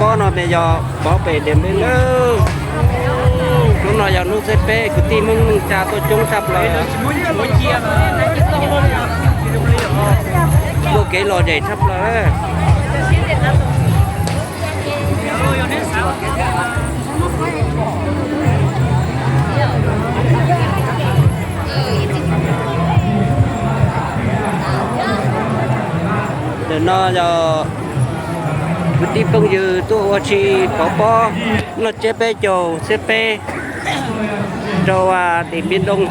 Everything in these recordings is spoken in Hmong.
Ob no mas yog pov pem Diam Npeb lawm. Hnub no yog hnub xiab peb, kwv tij Hmoob neej tsa tuaj coob tshaj plaws, muaj kev lom zem tshaj plaws. Ntawm no yog kwv tij phooj ywg tuaj ua si pov pob, noj tsiab peb caug xiab peb rau Diam Npeb Doo.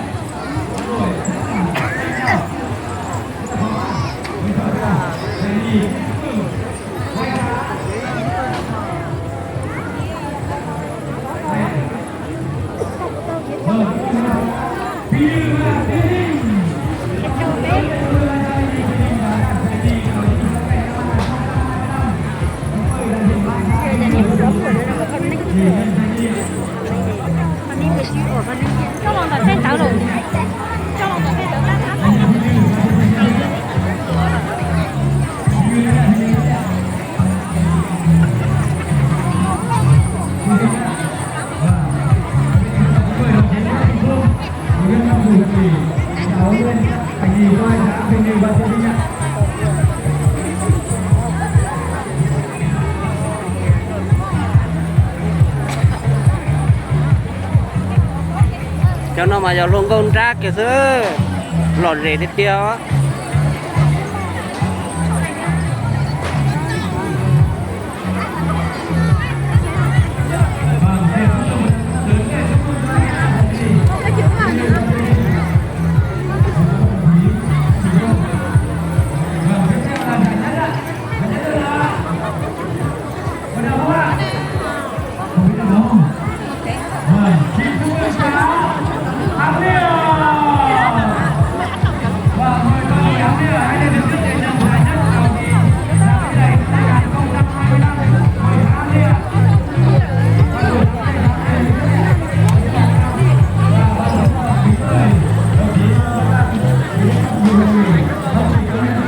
Cov no mas yog hluas nkauj nrab kiag xwb, lom zem tiag tiag.